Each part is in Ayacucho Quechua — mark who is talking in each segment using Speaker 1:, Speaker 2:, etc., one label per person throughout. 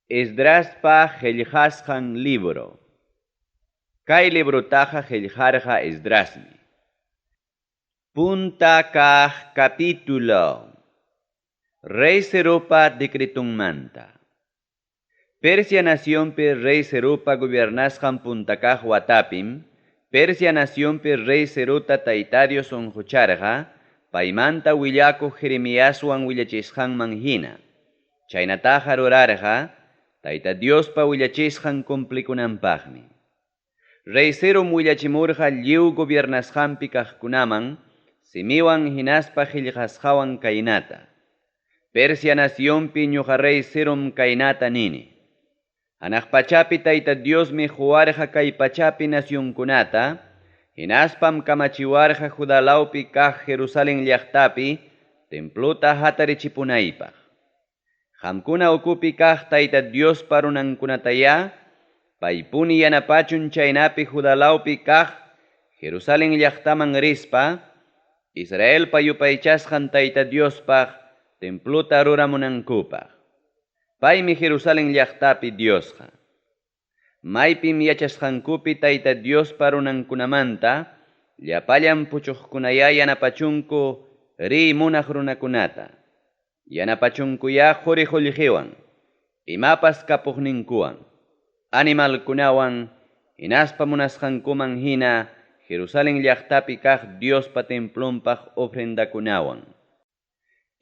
Speaker 1: Esdraspa qellqasqan libro. Kay librotaqa qellqarqa Esdrasmi. Punta kaq capítulo. Rey Ciropa decretunmanta. Persia nacionpi rey Ciropa gobiernasqan punta kaq watapim, Persia nacionpi rey Cirota Tayta Dios unqucharqa, paymanta willakuq Jeremiaswan willachisqanman hina. Chaynataqa rurarqa, Tayta Diospa willachisqan cumplikunanpaqmi. Rey Cirom willachimurqa lliw gobiernasqanpi kaqkunaman, simiwan hinaspa qillqasqawan kaynata. Persia nacionpi ñuqa rey Cirom kaynata nini. Hanaq pachapi Tayta Diosmi quwarqa kay pachapi nacionkunata, hinaspam kamachiwarqa Judá lawpi kaq Jerusalén llaqtapi templota hatarichipunaypaq. Qamkuna ukupi kaq Tayta Diospa runankunatayá, paypuni yanapachun chaynapi Judá lawpi kaq Jerusalén llaqtaman rispa, Israelpa yupaychasqan Tayta Diospaq templota ruramunankupaq. Paymi Jerusalén llaqtapi Diosqa. Maypim yachasqankupi Tayta Diospa runankunamanta, llapallan puchuqkunayá yanapachunku riy munaq runakunata. Yanapachunkuyá quri qullqiwan, imapas kapuqninkuwan, animalkunawan, hinaspa munasqankuman hina Jerusalén llaqtapi kaq Diospa templonpaq ofrendakunawan.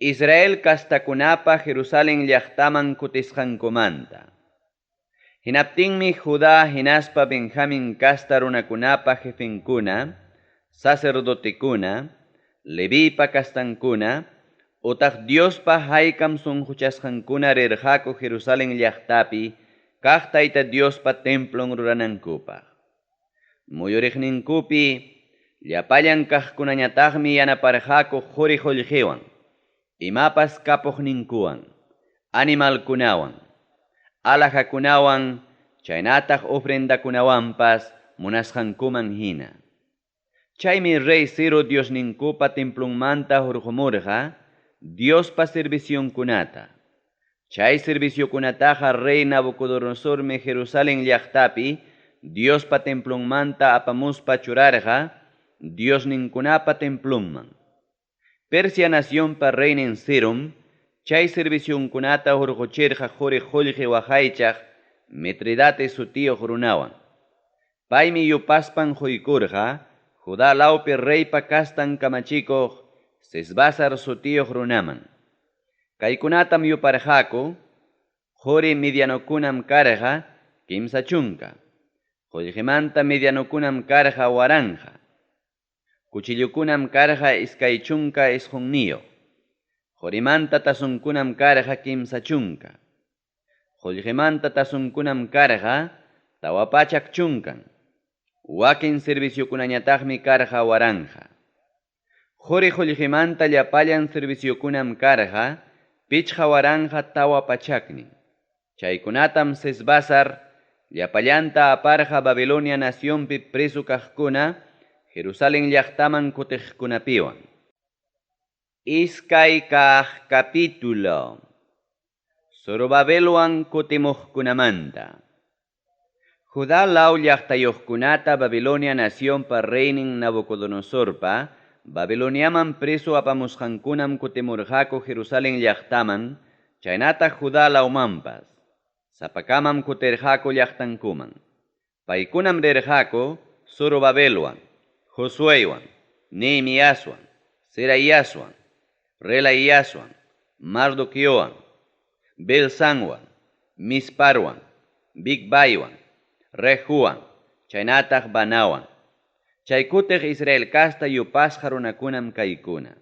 Speaker 1: Israel kastakunapa Jerusalén llaqtaman kutisqankumanta. Hinaptinmi Judá hinaspa Benjamín kasta runakunapa jefenkuna, sacerdotekuna, Levipa kastankuna, utaq Diospa haykam sunquchasqankuna rirqaku Jerusalén llaqtapi kaq Tayta Diospa templon ruranankupaq. Muyuriqninkupi llapallan kaqkunañataqmi yanaparqaku quri qullqiwan, imapas kapuqninkuwan, animalkunawan, alhajakunawan, chaynataq ofrendakunawanpas munasqankuman hina. Chaymi rey Ciro Diosninkupa templonmanta hurqumurqa Diospa servicionkunata. Chay serviciokunataqa rey Nabucodonosormi Jerusalén llaqtapi Diospa templonmanta apamuspa churarqa Diosninkunapa templonman. Persia nacionpa reynin Cirom chay servicionkunata hurquchirqa quri qullqi waqaychaq Mitridate sutiyuq runawan. Paymi yupaspan quykurqa Judá lawpi reypa kastan kamachikuq Sesbasar sutiyuq runaman. Kaykunatam yuparqaku, quri medianokunam karqa 30, qullqimanta medianokunam karqa 1000, cuchillukunam karqa 29, qurimanta tazonkunam karqa 30, qullqimanta tazonkunam karqa 410, wakin serviciokunañataqmi karqa 1000. Quri qullqimanta llapallan serviciokunam karqa 5400. Chaykunatam Sesbasar llapallanta aparqa Babilonia nacionpi preso kaqkuna Jerusalén llaqtaman kutiqkunapiwan. Iskay kaq capítulo. Zorobabelwan kutimuqkunamanta. Judá law llaqtayuqkunata Babilonia nacionpa reynin Nabucodonosorpa Babiloniaman preso apamusqankunam kutimurqaku Jerusalén llaqtaman, chaynataq Judá lawmanpas. Sapakamam kutirqaku llaqtankuman. Paykunam rirqaku Zorobabelwan, Josueywan, Nehemiaswan, Seraiaswan, Relaiaswan, Mardoqueowan, Belsanwan, Misparwan, Bigbaiwan, Rehuwan, chaynataq Banawan. Chay kutiq Israel kasta yupasqa runakunam kaykuna.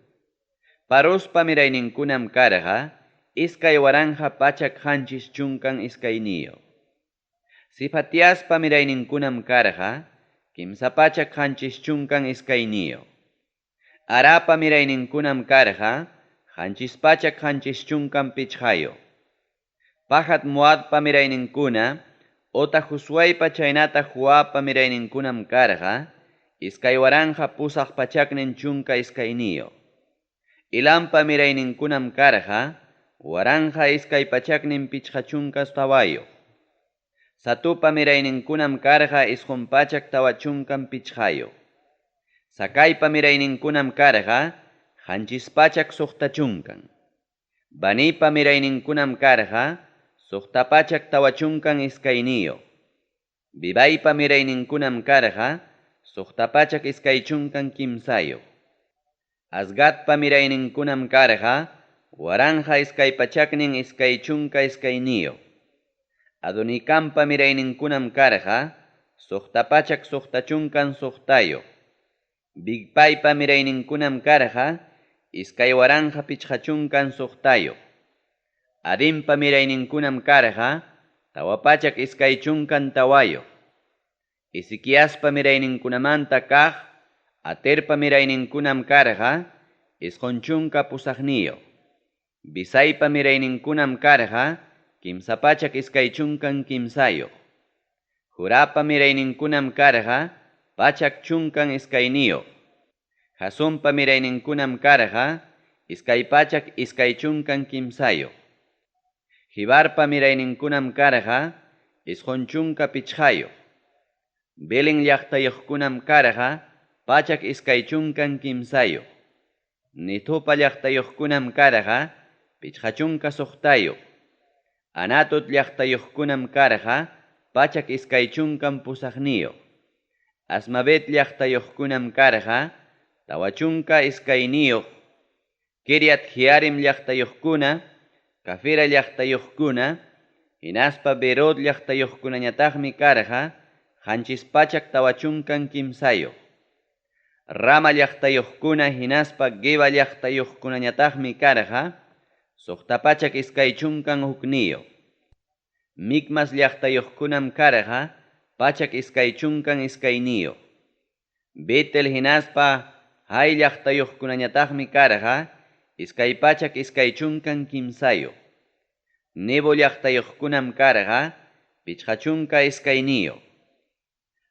Speaker 1: Parospa mirayninkunam karqa 2172. Sifatiaspa mirayninkunam karqa 372. Arapa mirayninkunam karqa 775. Pahat Moabpa mirayninkuna otaq Josueypa chaynataq Joabpa mirayninkunam karqa 2882. Elampa mirayninkunam karqa 1254. Zatupa mirayninkunam karqa 945. Zacaipa mirayninkunam karqa 760. Banipa mirayninkunam karqa 642. Bibaipa mirayninkunam karqa 623. Azgadpa mirayninkunam karqa 1222. Adonikampa mirayninkunam karqa 666. Bigpaypa mirayninkunam karqa 2056. Adimpa mirayninkunam karqa 424. Ezequiaspa mirayninkunamanta kaq Aterpa mirayninkunam karqa 98. Bisaipa mirayninkunam karqa 323. Jurapa mirayninkunam karqa 112. Jasumpa mirayninkunam karqa 223. Jibarpa mirayninkunam karqa 95. Belén llaqtayuqkunam karqa 123. Nitupa llaqtayuqkunam karqa 56. Anatot llaqtayuqkunam karqa 128. Asmavet llaqtayuqkunam karqa 42. Kiriat Jearim llaqtayuqkuna, Cafira llaqtayuqkuna, hinaspa Berot llaqtayuqkunañataqmi karqa 743. Rama llaqtayuqkuna hinaspa Geba llaqtayuqkunañataqmi karqa 621. Micmas llaqtayuqkunam karqa 122. Betel hinaspa Hai llaqtayuqkunañataqmi karqa 223. Nebo llaqtayuqkunam karqa 52.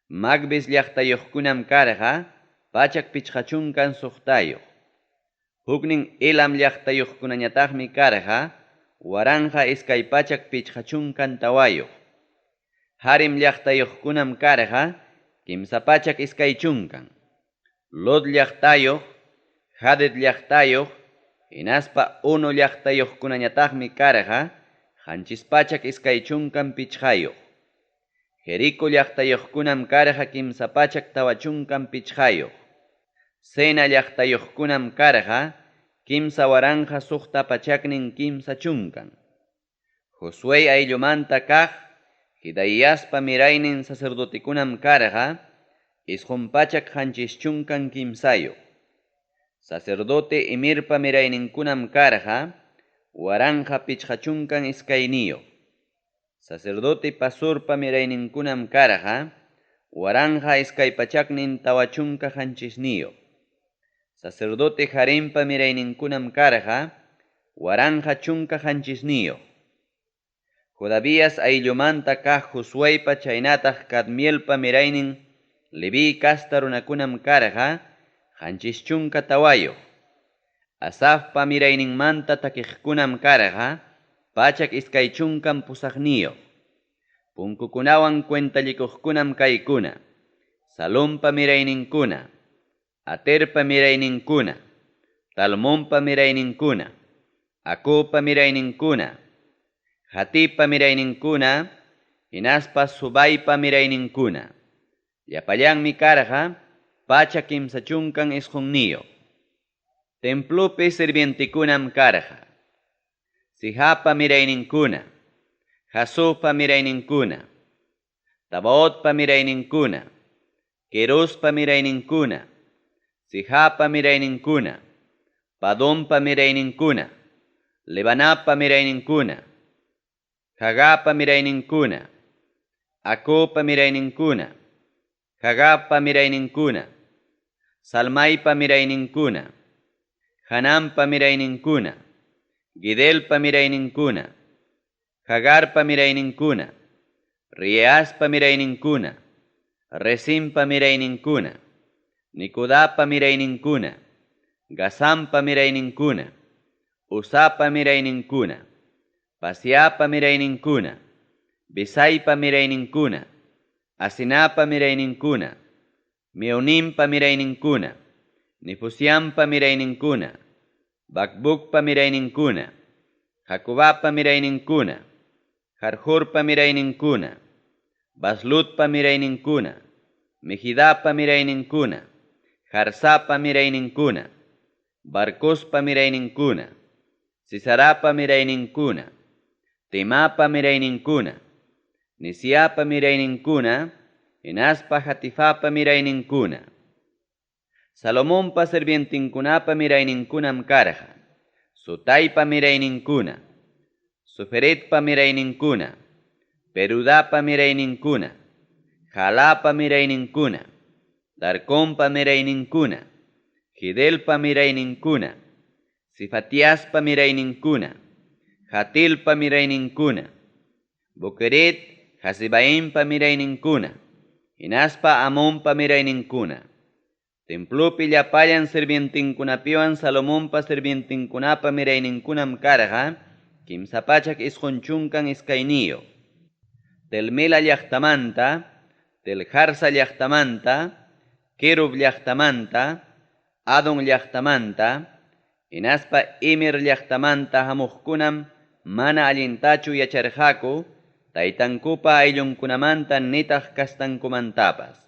Speaker 1: Magbis llaqtayuqkunam karqa 156. Huknin Elam llaqtayuqkunañataqmi karqa 1254. Harim llaqtayuqkunam karqa 320. Lod llaqtayuq, Hadid llaqtayuq, hinaspa Ono llaqtayuqkunañataqmi karqa 725. Jerico llaqtayuqkunam karqa 345. Sena llaqtayuqkunam karqa 3630. Josué ayllumanta kaq Jidaiaspa miraynin sacerdotekunam karqa 973. Sacerdote Imirpa mirayninkunam karqa 1052. Sacerdote Pasurpa mirayninkunam karqa 1247. Sacerdote Jarimpa mirayninkunam karqa 1017. Jodavías ayllumanta kaq Josueypa chaynataq Cadmielpa miraynin Leví casta runakunam karqa 74. Asafpa mirayninmanta takiqkunam karqa 128. Punkukunawan cuentallikuqkunam kaykuna. Salompa mirayninkuna, Aterpa mirayninkuna, Talmonpa mirayninkuna, Acopa mirayninkuna, Hatipa mirayninkuna, hinaspa Subaypa mirayninkuna. Llapallanmi karqa 139. Templopi sirvientekunam karqa. Sijapa mirayninkuna, Jasupa mirayninkuna, Tabaotpa mirayninkuna, Querospa mirayninkuna, Sijapa mirayninkuna, Padompa mirayninkuna, Lebanapa mirayninkuna, Jagapa mirayninkuna, Acopa mirayninkuna, Jagapa mirayninkuna, Salmaipa mirayninkuna, Hanampa mirayninkuna, Gidelpa mirayninkuna, Hagarpa mirayninkuna, Rieaspa mirayninkuna, Resimpa mirayninkuna, Nikudapa mirayninkuna, Gazampa mirayninkuna, Uzapa mirayninkuna, Pasiapa mirayninkuna, Besaipa mirayninkuna, Asinapa mirayninkuna, Meonimpa mirayninkuna, Nefusiampa mirayninkuna, Bakbukpa mirayninkuna, Jacobapa mirayninkuna, Jarjurpa mirayninkuna, Baslutpa mirayninkuna, Mejidapa mirayninkuna, Jarsapa mirayninkuna, Barcospa mirayninkuna, Sisarapa mirayninkuna, Temapa mirayninkuna, Nisiapa mirayninkuna, hinaspa Hatifapa mirayninkuna. Salomonpa sirvientinkunapa mirayninkunam karqa, Sotaipa mirayninkuna, Soferetpa mirayninkuna, Perudapa mirayninkuna, Jalapa mirayninkuna, Darconpa mirayninkuna, Gidelpa mirayninkuna, Sifatiaspa mirayninkuna, Hatilpa mirayninkuna, Bokeret Hasebaimpa mirayninkuna, hinaspa Amonpa mirayninkuna. Templopi llapallan sirvientinkunapiwan Salomonpa sirvientinkunapa mirayninkunam karqa, 392. Telmela llaqtamanta, Teljarsa llaqtamanta, Kerub llaqtamanta, Adon llaqtamanta, hinaspa Imer llaqtamanta hamuqkunam mana allintachu yacharqaku taytankupa ayllunkunamanta nitaq kastankumantapas.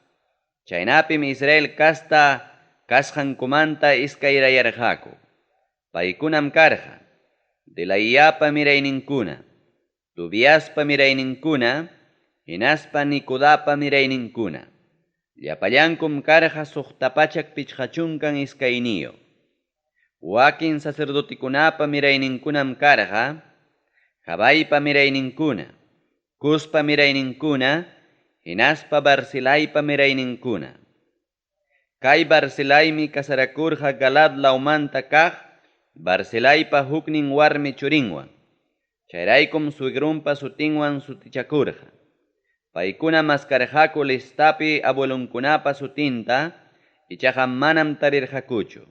Speaker 1: Chaynapim Israel kasta kasqankumanta iskayrayarqaku. Paykunam karqa, Delaiyapa mirayninkuna, Tobiaspa mirayninkuna, hinaspa Nikodapa mirayninkuna. Llapallankum karqa 652. Wakin sacerdotikunapa mirayninkunam karqa, Jabaypa mirayninkuna, Cuspa mirayninkuna, hinaspa Barzilaypa mirayninkuna. Kay Barzilaymi casarakurqa Galad lawmanta kaq Barzilaypa huknin warmi churinwan. Chayraykum suegrunpa sutinwan sutichakurqa. Paykuna maskarqaku listapi abuelonkunapa sutinta, ichaqa manam tarirqakuchu.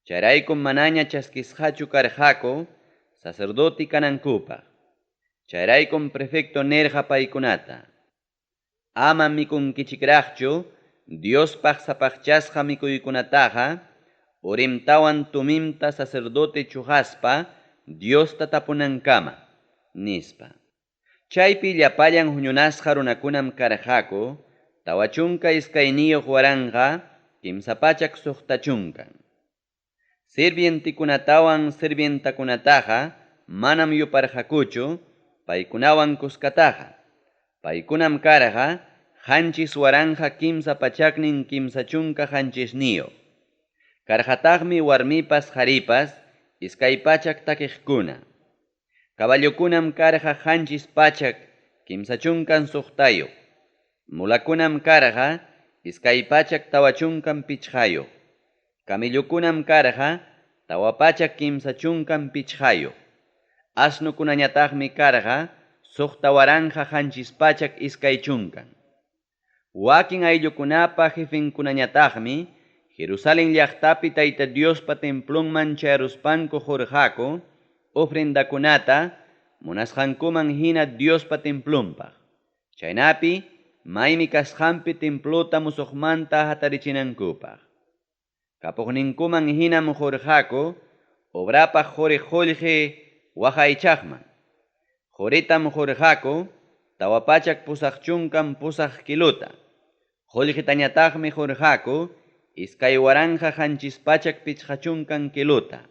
Speaker 1: Chayraykum manaña chaskisqachu karqaku sacerdote kanankupaq. Chayraykum prefecto nirqa paykunata: Ama mikunkichikraqchu Diospaq sapaqchasqa mikuykunataqa, Urimtawan Tumimta sacerdote chuqaspa Diosta tapunankama, nispa. Chaypi llapallan huñunasqa runakunam karqaku, 42 360. Sirvientikunatawan sirvientakunataqa manam yuparqakuchu, paykunawan kuskataqa. Paykunam karqa 7337. Karqataqmi warmipas qharipas 200 takiqkuna. Caballokunam karqa 736. Mulakunam karqa 245. Camellokunam karqa 435. Asnukunañataqmi karqa 6720. Wakin ayllukunapa jefenkunañataqmi Jerusalén llaqtapi Tayta Diospa templonman chayaruspanku qurqaku ofrendakunata munasqankuman hina Diospa templonpaq. Chaynapi maymi kasqanpi templota musuqmanta hatarichinankupaq. Kapuqninkuman hinam qurqaku obrapaq quri qullqi waqaychaqman. Quritam qurqaku 488 kilota. Qullqitañataqmi qurqaku 2750 kilota.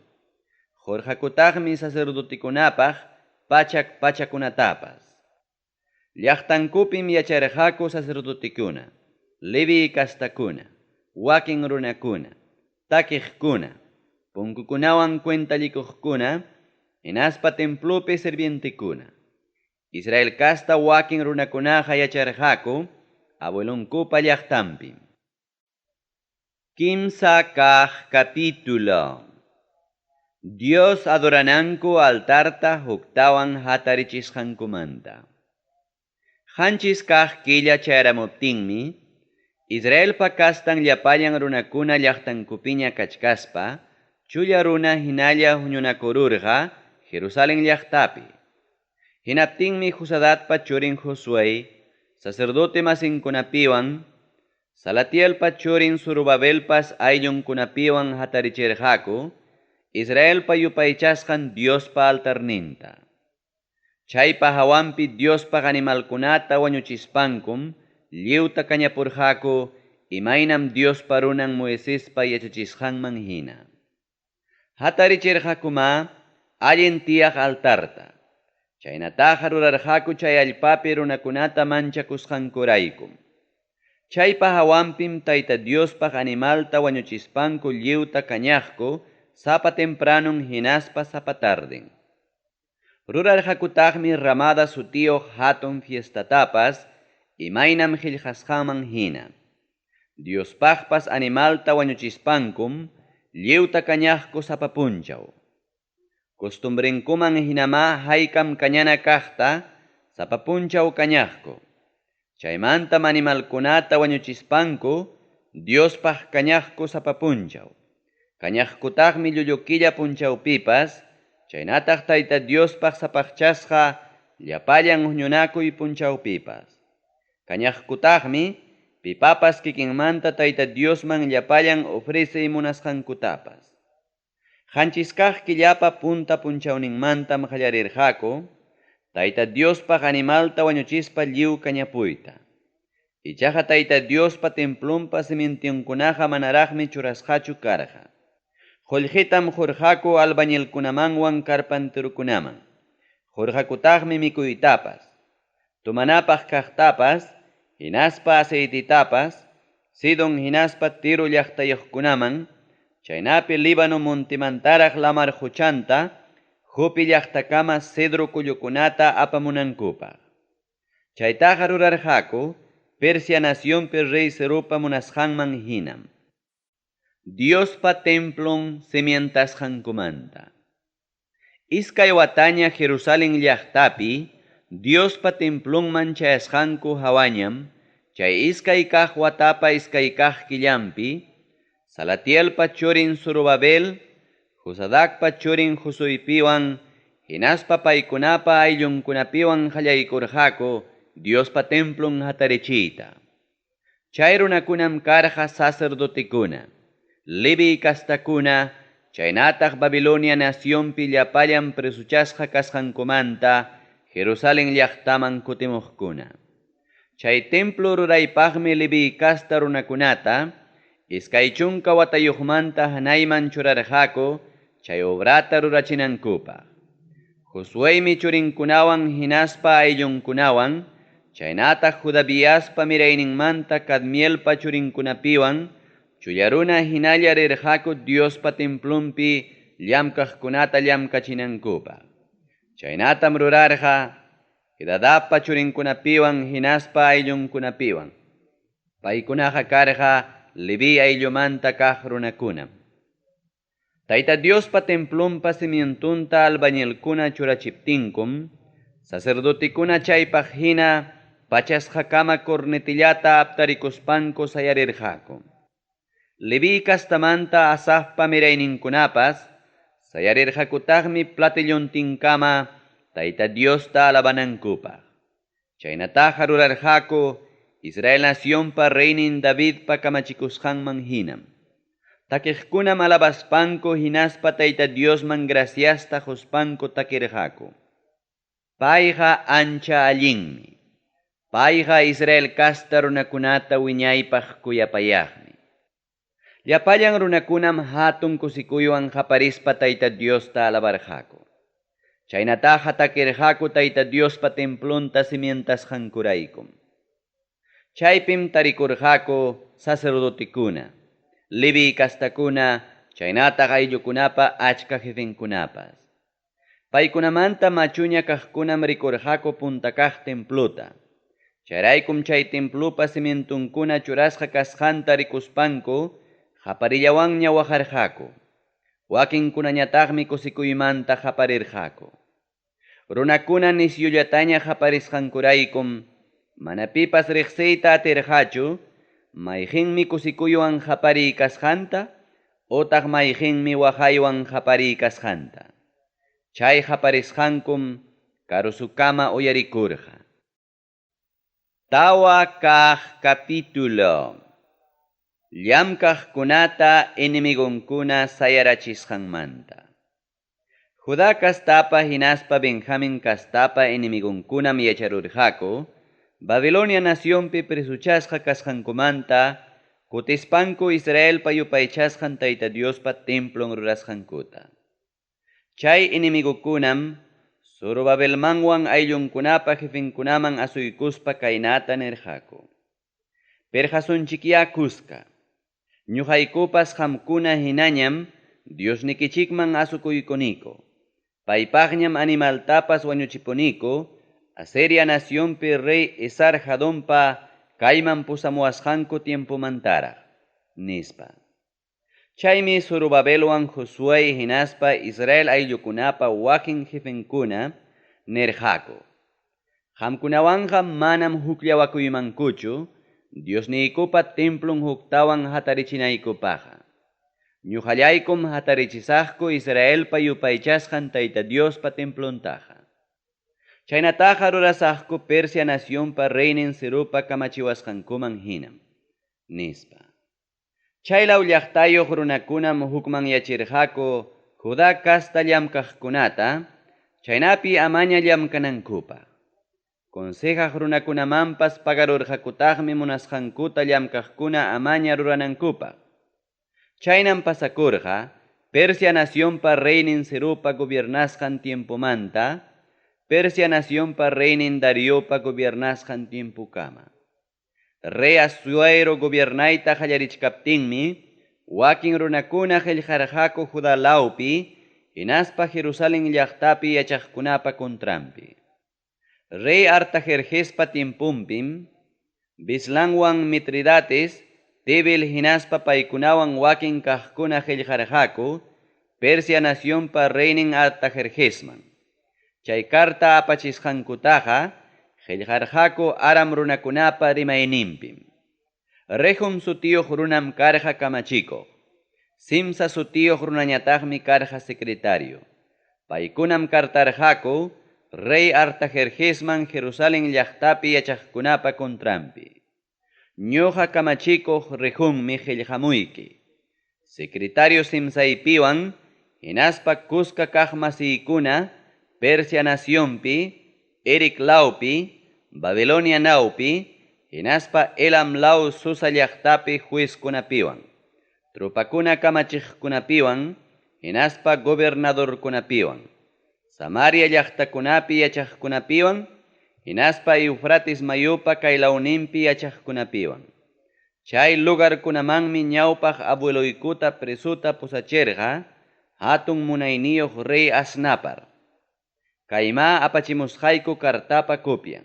Speaker 1: Qurqakutaqmi sacerdotikunapaq pachak pachakunatapas. Llaqtankupim yacharqaku sacerdotikuna, Levi kastakuna, wakin runakuna, takiqkuna, punkukunawan cuentallikuqkuna, hinaspa templopi sirvientekuna. Israel kasta wakin runakunaqa yacharqaku abuelonkupa llaqtanpi. Kimsa kaq capítulo. Dios adorananku altarta huktawan hatarichisqankumanta. 7 kaq killa chayaramuptinmi, Israelpa kastan llapallan runakuna llaqtankupiña kachkaspa, chulla runa hinalla huñunakururqa Jerusalen llaqtapi. Hinaptinmi Josadatpa churin Josué, sacerdote masinkunapiwan, Salatielpa churin Zorobabelpas ayllunkunapiwan hatarichirqaku Israelpa yupaychasqan Diospa altarninta. Chaypa hawanpi Diospaq animalkunata wañuchispankum lliwta kañapurqaku imaynam Diospa runan Moisespa yachachisqanman hina. Hatarichirqakumá allin tiyaq altarta. Chaynataqa rurarqaku chay allpapi runakunata manchakusqankuraykum. Chaypa hawanpim Tayta Diospaq animalta wañuchispanku lliwta kañaqku sapa tempranun hinaspa sapa tarden. Rurarqakutaqmi ramada sutiyuq hatun fiestatapas imaynam qillqasqanman hina. Diospaqpas animalta wañuchispankum lliwta kañaqku sapa punchaw. Costumbrenkuman hinamá haykam kañana kaqta sapa punchaw kañaqku. Chaymantam animalkunata wañuchispanku Diospaq kañaqku sapa punchaw. Kañaqkutaqmi llullu killa punchawpipas, chaynataq Tayta Diospaq sapaqchasqa llapallan huñunakuy punchawpipas. Kañaqkutaqmi pipapas kikinmanta Tayta Diosman llapallan ofrecey munasqankutapas. Qanchis kaq killapa punta punchawninmantam qallarirqaku Tayta Diospaq animalta wañuchispa lliw kañapuyta. Ichaqa Tayta Diospa templonpa cimientonkunaqa manaraqmi churasqachu karqa. Qullqitam qurqaku albañilkunamanwan carpinterokunaman. Qurqakutaqmi mikuytapas, tomanapaq kaqtapas, hinaspa aceititapas, Sidon hinaspa Tiro llaqtayuqkunaman, chaynapi Líbano montemantaraq lamar quchanta, Jope llaqtakama cedro kullukunata apamunankupaq. Chaytaqa rurarqaku Persia nacionpi rey Ciropa munasqanman hinam. Diospa templon cimientasqankumanta. Iskay wataña Jerusalen llaqtapi Diospa templonman chayasqanku hawañam, chay iskay kaq watapa iskay kaq killanpi, Salatielpa churin Zorobabel, Josadacpa churin Josuepiwan, hinaspa paykunapa ayllunkunapiwan qallaykurqaku Diospa templon hatarichiyta. Chay runakunam karqa sacerdotekuna, Leví kastakuna, chaynataq Babilonia nacionpi llapallan presuchasqa kasqankumanta Jerusalen llaqtaman kutimuqkuna. Chay templo ruraypaqmi Leví kasta runakunata, iskay chunka watayuqmanta hanayman churarqaku chay obrata rurachinankupaq. Josueymi churinkunawan hinaspa ayllunkunawan, chaynataq Jodaviaspa mirayninmanta Cadmielpa churinkunapiwan, chulla runa hinalla rirqaku Diospa templonpi llamkaqkunata llamkachinankupaq. Chaynatam rurarqa Jedadapa churinkunapiwan hinaspa ayllunkunapiwan. Paykunaqa karqa Leví ayllumanta kaq runakunam. Tayta Diospa templonpa cimientonta albañilkuna churachiptinkum, sacerdotekuna chaypaq hina pachasqakama cornetillata aptarikuspanku sayarirqaku. Leví kastamanta Asafpa mirayninkunapas sayarirqakutaqmi platillontinkama Tayta Diosta alabanankupaq. Chaynataqa rurarqaku Israel nacionpa reynin Davidpa kamachikusqanman hinam. Takiqkunam alabaspanku hinaspa Tayta Diosman graciasta quspanku takirqaku. Payqa ancha allinmi. Payqa Israel kasta runakunata wiñaypaq kuyapayaqmi. Llapallan runakunam hatun kusikuywan qaparispa Tayta Diosta alabarqaku. Chaynataqa takirqaku Tayta Diospa templonta cimientasqankuraykum. Chaypim tarikurqaku sacerdotekuna, Leví kastakuna, chaynataq ayllukunapa achka jefenkunapas. Paykunamanta machuña kaqkunam rikurqaku punta kaq templota. Chayraykum chay templopa cimientonkuna churasqa kasqanta rikuspanku, qaparillawanña waqarqaku. Wakinkunañataqmi kusikuymanta qaparirqaku. Runakuna nisyullataña qaparisqankuraykum, mana pipas riqsiyta atirqachu, mayqinmi kusikuywan qapariy kasqanta, otaq mayqenmi waqaywan qapariy kasqanta. Chay qaparisqankum karusukama uyarikurqa. 4 kaq capítulo. Llamkaqkunata enemigonkuna sayarachisqanmanta. Judá kastapa hinaspa Benjamín kastapa enemigonkunam yacharurqaku, Babilonia nacionpi presuchasqa kasqankumanta, kutispanku Israelpa yupaychasqan Tayta Diospa templon rurasqankuta. Chay enemigokunam Zorobabelmanwan ayllunkunapa jefenkunaman asuykuspa kaynata nirqaku. Pirqasunchikyá kuska. Ñuqaykupas qamkuna hinañam Diosnikichikman asukuykuniku. Paypaqñam animaltapas wañuchipuniku, Asiria nacionpi rey Esar-Hadonpa kayman pusamuwasqanku tiempomantaraq, nispa. Chaymi Zorobabelwan Josué hinaspa Israel ayllukunapa wakin jefenkuna nirqaku. Qamkunawanqa manam hukllawakuymankuchu Diosniykupa templon huktawan hatarichinaykupaqqa. Ñuqallaykum hatarichisaqku Israelpa yupaychasqan Tayta Diospa templontaqa. Chaynataqa rurasaqku Persia nacionpa reynin Ciropa kamachiwasqankuman hinam, nispa. Chaylaw llaqtayuq runakunam hukmanyachirqaku Judá kasta llamkaqkunata, chaynapi amaña llamkanankupaq. Consejaq runakunamanpas pagarurqakutaqmi munasqankuta llamkaqkuna amaña ruranankupaq. Chaynam pasakurqa Persia nacionpa reynin Ciropa gobiernasqan tiempomanta, Persia nacionpa reynin Dariopa gobiernasqan tiempokama. Rey Asuero gobiernayta qallarichkaptinmi, wakin runakuna qillqarqaku Judá lawpi, hinaspa Jerusalén llaqtapi yachaqkunapa contranpi. Rey Artajerjespa tiemponpim, Bislanwan Mitridates, Tebel hinaspa paykunawan wakin kaqkuna qillqarqaku, Persia nacionpa reynin Artajerjesman. Chay carta apachisqankutaqa qillqarqaku Aram runakunapa rimayninpim. Rehum sutiyuq runam karqa kamachikuq. Simsa sutiyuq runañataqmi karqa secretario. Paykunam kartarqaku rey Artajerjesman Jerusalén llaqtapi yachaqkunapa contranpi. Ñuqa kamachikuq Rehummi qillqamuyki. Secretario Simsaypiwan hinaspa kuska kaq masiykuna Persia nacionpi, Erec lawpi, Babilonia nawpi, hinaspa Elam law Susa llaqtapi juezkunapiwan, tropakuna kamachiqkunapiwan, hinaspa gobernadorkunapiwan, Samaria llaqtakunapi yachaqkunapiwan, hinaspa Eufrates mayupa kaylawninpi yachaqkunapiwan. Chay lugarkunamanmi ñawpaq abueloykuta presuta pusachirqa, hatun munayniyuq rey Asnapar. Kayma apachimusqayku kartapa copian.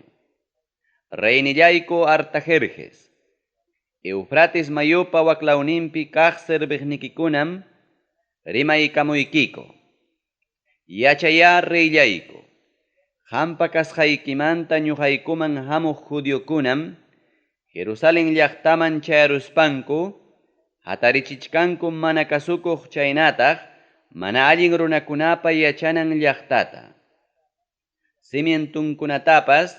Speaker 1: Reynillayku Artajerjes. Eufrates mayupa waklawninpi kaq serviqnikikunam rimaykamuykiko. Yachayá reyllayku. Qampa kasqaykimanta ñuqaykuman hamuq judiokunam Jerusalén llaqtaman chayaruspanku hatarichichkanku mana kasukuq chaynataq mana allin runakunapa yachanan llaqtata. Cimientunkunatapas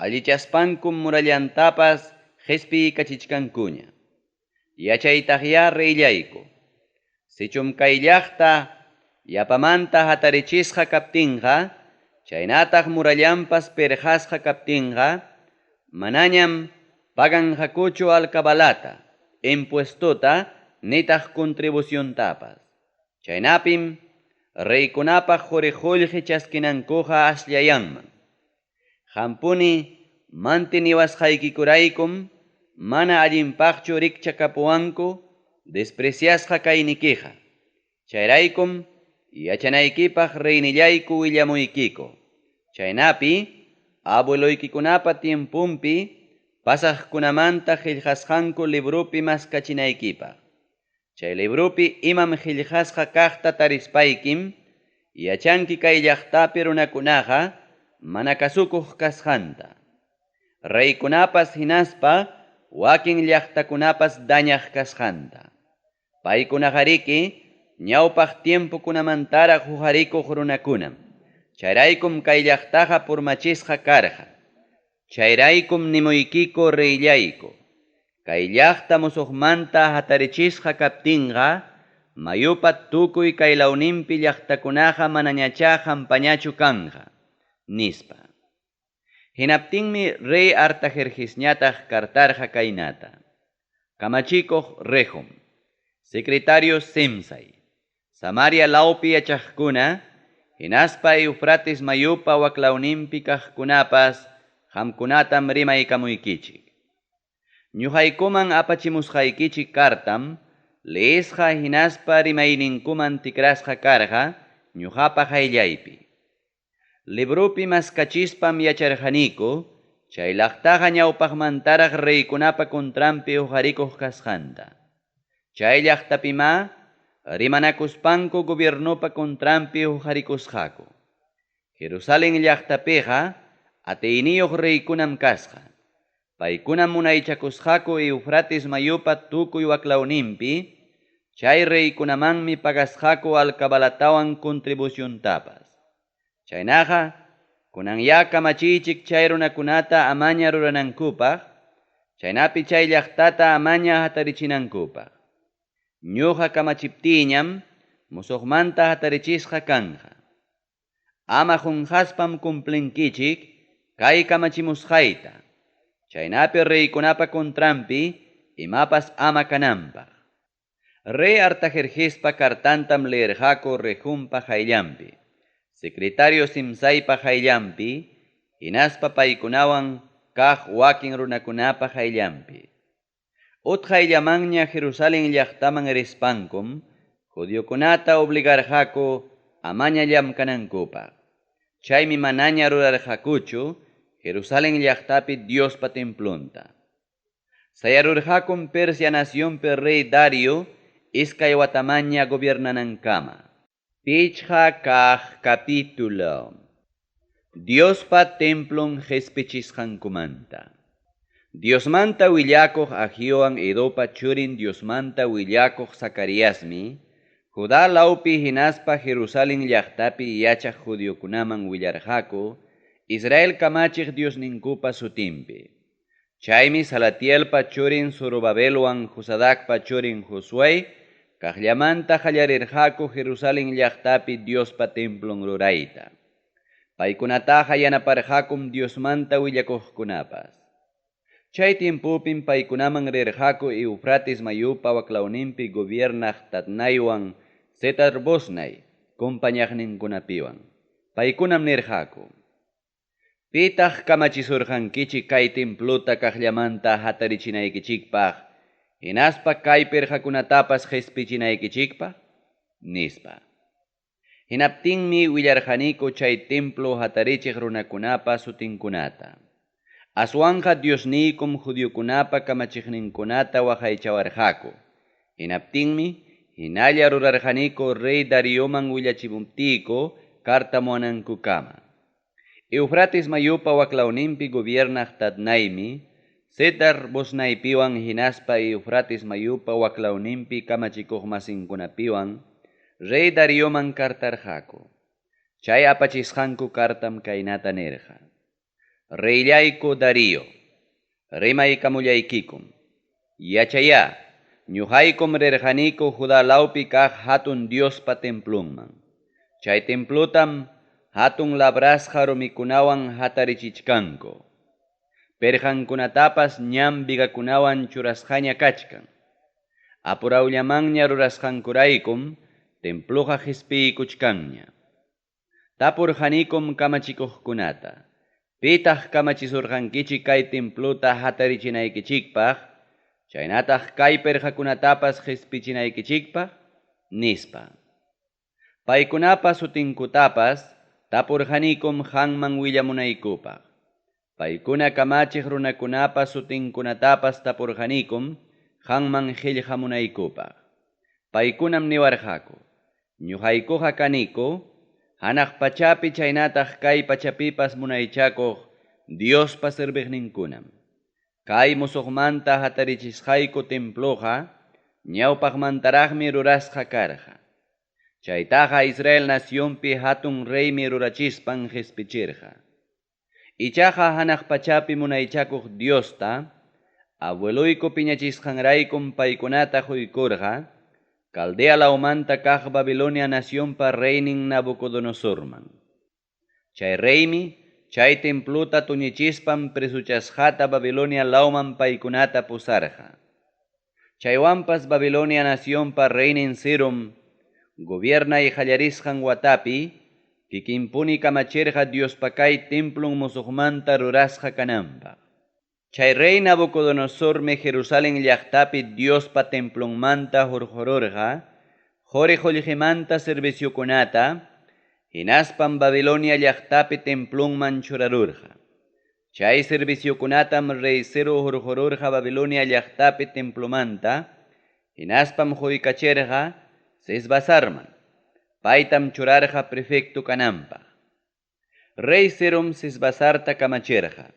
Speaker 1: allichaspankum murallantapas qhispiykachichkankuña. Yachaytaqyá reyllayku. Sichum kay llaqta yapamanta hatarichisqa kaptinqa, chaynataq murallanpas pirqasqa kaptinqa, manañam paganqakuchu alcabalata, impuestota, nitaq contribuciontapas. Chaynapim reykunapaq quri-qullqi chaskinankuqa asllayanman. Qampuni mantiniwasqaykikuraykum mana allinpaqchu rikchakapuwanku despreciasqa kaynikiqa. Chayraykum yachanaykipaq reynillayku willamuykiku. Chaynapi abueloykikunapa tiemponpi pasaqkunamanta qillqasqanku librupi maskachinaykipaq. Chay librupi imam qillqasqa kaqta tarispaykim, yachanki kay llaqtapi runakunaqa mana kasukuq kasqanta. Reykunapas hinaspa wakin llaqtakunapas dañaq kasqanta. Paykunaqariki ñawpaq tiempokunamantaraq huqarikuq runakunam. Chayraykum kay llaqtaqa purmachisqa karqa. Chayraykum nimuykiku reyllayku. Kay llaqta musuqmanta hatarichisqa kaptinqa, mayupa tukuy kaylawninpi llaqtakunaqa manañachá hampañachu kanqa, nispa. Hinaptinmi rey Artajerjesñataq kartarqa kaynata. Kamachikuq Rehum, secretario Simsai, Samaria lawpi yachaqkuna, hinaspa Eufrates mayupa waklawninpi kaqkunapas qamkunatam rimaykamuykichik. Ñuqaykuman apachimusqaykichik kartam, leesqa hinaspa rimayninkuman tikrasqa karqa ñuqapa qayllaypi. Librupi maskachispam yacharqaniku, chay llaqtaqa ñawpaqmantaraq reykunapa contranpi huqarikuq kasqanta. Chay llaqtapimá rimanakuspanku gobiernopa contranpi huqarikusqaku. Jerusalén llaqtapiqa atiyniyuq reykunam kasqa. Paykunam munaychakusqaku Eufrates mayupa tukuy waklawninpi, chay reykunamanmi pagasqaku alcabalatawan contribuciontapas. Chaynaqa, kunanyá kamachiychik chay runakunata amaña ruranankupaq, chaynapi chay llaqtata amaña hatarichinankupaq. Ñuqa kamachiptiyñam musuqmanta hatarichisqa kanqa. Ama qunqaspam cumplinkichik kay kamachimusqayta. Chaynapi reykunapa contranpi imapas ama kananpaq. Rey Artajerjespa kartantam leerqaku Rehumpa qayllanpi, secretario Simsaipa qayllanpi, hinaspa paykunawan kaq wakin runakunapa qayllanpi. Utqayllamanña Jerusalén llaqtaman rispankum, judiokunata obligarqaku amaña llamkanankupaq. Chaymi manaña rurarqakuchu Jerusalén llaqtapi Diospa templonta. Sayarurqakum Persia nacionpi rey Dario iskay watamaña gobiernanankama. Pichqa kaq capítulo. Diospa templon qespichisqankumanta. Diosmanta willakuq Agiowan Edopa churin Diosmanta willakuq Zacariasmi, Judá lawpi hinaspa Jerusalén llaqtapi yachaq judiokunaman willarqaku Israel kamachiq Diosninkupa sutinpi. Chaymi Salatielpa churin Zorobabelwan Josadacpa churin Josué kaqllamanta qallarirqaku Jerusalén llaqtapi Diospa templon rurayta. Paykunataqa yanaparqakum Diosmanta willakuqkunapas. Chay tiempopim paykunaman rirqaku Eufrates mayupa waklawninpi gobiernaq Tatnaywan Setar-Bosnay compañaqninkunapiwan. Paykunam nirqaku: Pitaq kamachisurqankichik kay templota kaqllamanta hatarichinaykichikpaq, hinaspa kay pirqakunatapas qespichinaykichikpaq, nispa. Hinaptinmi willarqaniku chay templo hatarichiq runakunapa sutinkunata. Aswanqa Diosniykum judiokunapa kamachiqninkunata waqaychawarqaku. Hinaptinmi hinalla rurarqaniku rey Darioman willachimuptiyku kartamuwanankukama. Eufrates mayupa waklawninpi gobiernaq Tatnaymi, Setar-Bosnaypiwan hinaspa Eufrates mayupa waklawninpi kamachikuqmasinkunapiwan rey Darioman kartarqaku. Chay apachisqanku kartam kaynata nirqa: Reyllayku Darío, rimaykamullaykikum. Yachayá, ñuqaykum rirqaniku Judá lawpi kaq hatun Diospa templonman. Chay templotam hatun labrasqa rumikunawan hatarichichkanku. Perqankunatapas ñam vigakunawan churasqaña kachkan. Apurawllamanña rurasqankuraykum temploqa qespiykuchkanña. Tapurqanikum kamachikuqkunata: Pitaq kamachisurqankichik kay templota hatarichinaykichikpaq, chaynataq kay perqakunatapas qespichinaykichikpaq, nispa. Paykunapa sutinkutapas tapurqanikum qamman willamunaykupaq. Paykuna kamachiq runakunapa sutinkunatapas tapurqanikum qamman qillqamunaykupaq. Paykunam niwarqaku: Ñuqaykuqa kaniku hanaq pachapi chaynataq kay pachapipas munaychakuq Diospa serviqninkunam. Kay musuqmanta hatarichisqayku temploqa ñawpaqmantaraqmi rurasqa karqa. Chaytaqa Israel nacionpi hatun reymi rurachispan qespichirqa. Ichaqa hanaq pachapi munaychakuq Diosta, abueloyku piñachisqanraykum paykunata quykurqa, Caldea lawmanta kaq Babilonia nacionpa reynin Nabucodonosorman. Chay reymi, chay templuta tuñichispan presuchasqata Babilonia lawman paykunata pusarqa. Chaywanpas Babilonia nacionpa reynin Cirom, gobiernay qallarisqan watapi, kikinpuni kamachirqa Diospa kay templun musuqmanta rurasqa kananpaq. Chay rey Nabucodonosormi Jerusalén llaqtapi Diospa templonmanta hurqururqa, quri qullqimanta serviciokunata, hinaspam Babilonia llaqtapi templonman churarurqa. Chay serviciokunatam rey Ciro hurqururqa Babilonia llaqtapi templomanta, hinaspam quykachirqa Sesbasarman. Paytam churarqa prefecto kananpaq. Rey Cirom Sesbasarta kamachirqa.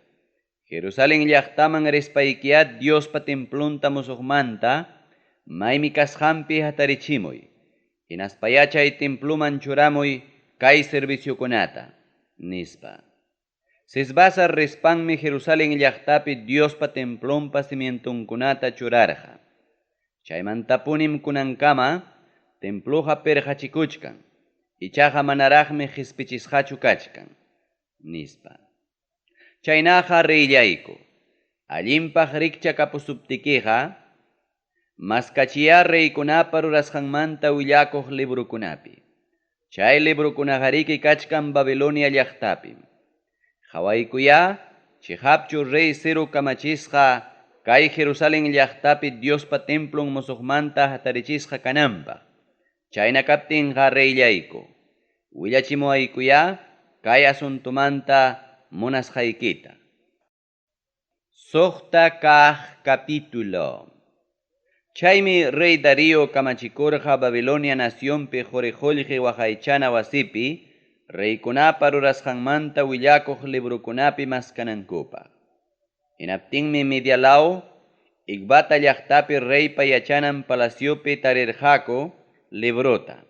Speaker 1: Jerusalén llaqtaman rispaykiya Diospa templonta musuqmanta, maymi kasqanpi hatarichimuy. Hinaspaya chay temploman churamuy kay serviciokunata, nispa. Sesbasar rispanmi Jerusalén llaqtapi Diospa templonpa cimientonkunata churarqa. Chaymantapunim kunankama temploqa pirqachikuchkan, ichaqa manaraqmi qespichisqachu kachkan, nispa. Chaynaqa reyllayku, allinpaq rikchakapusuptikiqa, maskachiya reykunapa rurasqanmanta willakuq librukunapi. Chay librukunaqariki kachkan Babilonia llaqtapim. Qhawaykuya, chiqapchu rey Ciro kamachisqa kay Jerusalén llaqtapi Diospa templon musuqmanta hatarichisqa kananpaq. Chayna kaptinqa reyllayku, willachimuwaykuya kay asuntumanta munasqaykita. Suqta kaq capítulo. Chaymi rey Darío kamachikurqa Babilonia nacionpi quri qullqi waqaychana wasipi, reykunapa rurasqanmanta willakuq librukunapi maskanankupaq. Hinaptinmi Media law, Ecbata llaqtapi reypa yachanan palaciopi tarirqaku librota.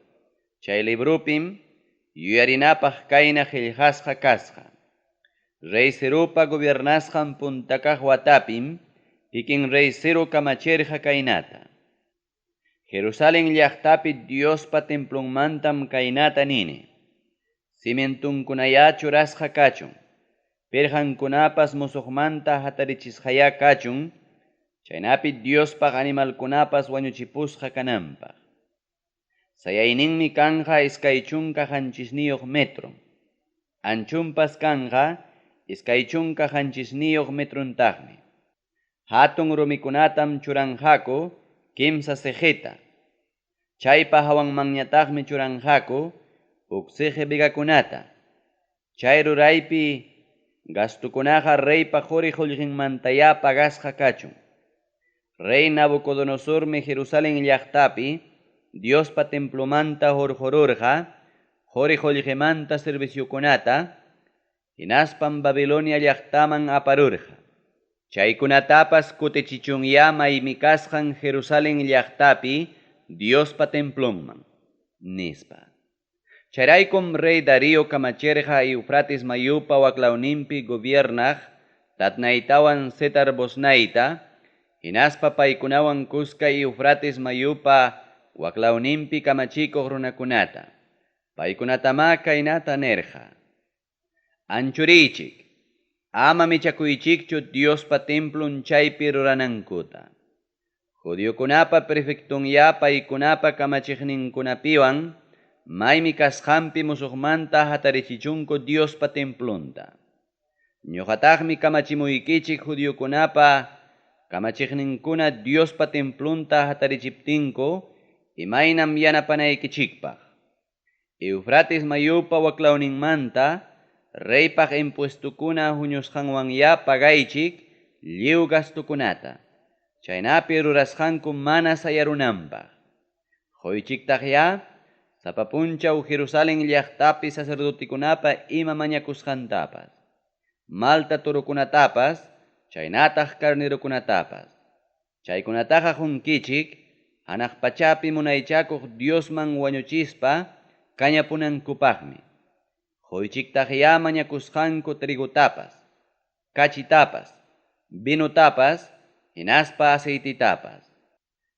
Speaker 1: Chay librupim yuyarinapaq kayna qillqasqa kasqa. Rey Ciropa gobiernasqan punta kaq watapim, kikin rey Ciro kamachirqa kaynata. Jerusalén llaqtapi Diospa templonmantam kaynata nini. Cimientunkunaya churasqa kachun, pirqankunapas musuqmanta hatarichisqaya kachun, chaynapi Diospaq animalkunapas wañuchipusqa kananpaq. Sayayninmi kanqa 27 metro. Anchunpas kanqa 27 metrontaqmi. Hatun rumikunatam churanqaku 3 siqita. Chaypa hawanmanñataqmi churanqaku huk siqi vigakunata. Chay ruraypi gastukunaqa reypa quri qullqinmantaya pagasqa kachun. Rey Nabucodonosormi Jerusalén llaqtapi Diospa templomanta hurqururqa quri qullqimanta serviciokunata, hinaspam Babilonia llaqtaman aparurqa. Chaykunatapas kutichichunya maymi kasqan Jerusalén llaqtapi Diospa templonman, nispa. Chayraykum rey Darío kamachirqa Eufrates mayupa waklawninpi gobiernaq Tatnaytawan Setar Bosnayta, hinaspa paykunawan kuska Eufrates mayupa waklawninpi kamachikuq runakunata. Paykunatamá kaynata nirqa: Anchuriychik, ama michakuychikchu Diospa templon chaypi ruranankuta. Judiokunapa prefectunya paykunapa kamachiqninkunapiwan maymi kasqanpi musuqmanta hatarichichunku Diospa templonta. Ñuqataqmi kamachimuykichik judiokunapa kamachiqninkuna Diospa templonta hatarichiptinku imaynam yanapanaykichikpaq. Eufrates mayupa waklawninmanta reypaq impuestukuna huñusqanwanya pagaychik lliw gastukunata. Chaynapi rurasqanku mana sayarunanpaq. Quychiktaqya sapa punchaw Jerusalén llaqtapi sacerdotekunapa ima mañakusqantapas, malta torokunatapas, chaynataq carnerokunatapas. Chaykunataqa qunkichik hanaq pachapi munaychakuq Diosman wañuchispa kañapunankupaqmi. Qoychiktaqyá mañakusqanku trigotapas, kachitapas, vinotapas hinaspa aceitetapas.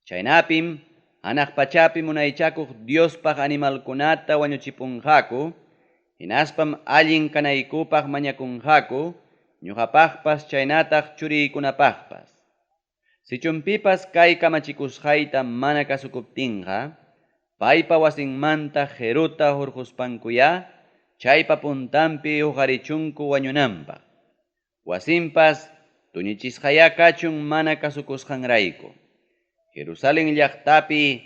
Speaker 1: Chaynapim hanaq pachapi munaychakuq Diospaq animalkunata wañuchipunqaku, hinaspam allin kanaykupaq mañakunqaku, ñoqapaqpas chaynataq churiykunapaqpas. Sichum pipas kay kamachikusqayta mana kasukuptinqa, paypa wasinmanta qeruta hurquspankuyá chaypa puntanpi huqarichunku wañunanpaq. Wasinpas tuñichisqayá kachun mana kasukusqanrayku. Jerusalen llaqtapi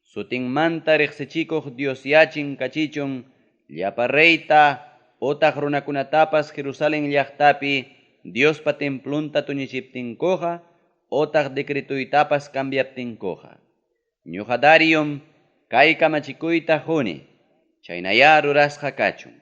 Speaker 1: sutinmanta reqsichikuq Diosyá chinkachichun llapa reyta otaq runakunatapas Jerusalen llaqtapi Diospa templonta tuñichiptinkuqa otaq decretoytapas cambiaptinkuqa. Ñoqa Dariom kay kamachikuyta qoni, chaynayá rurasqa kachun.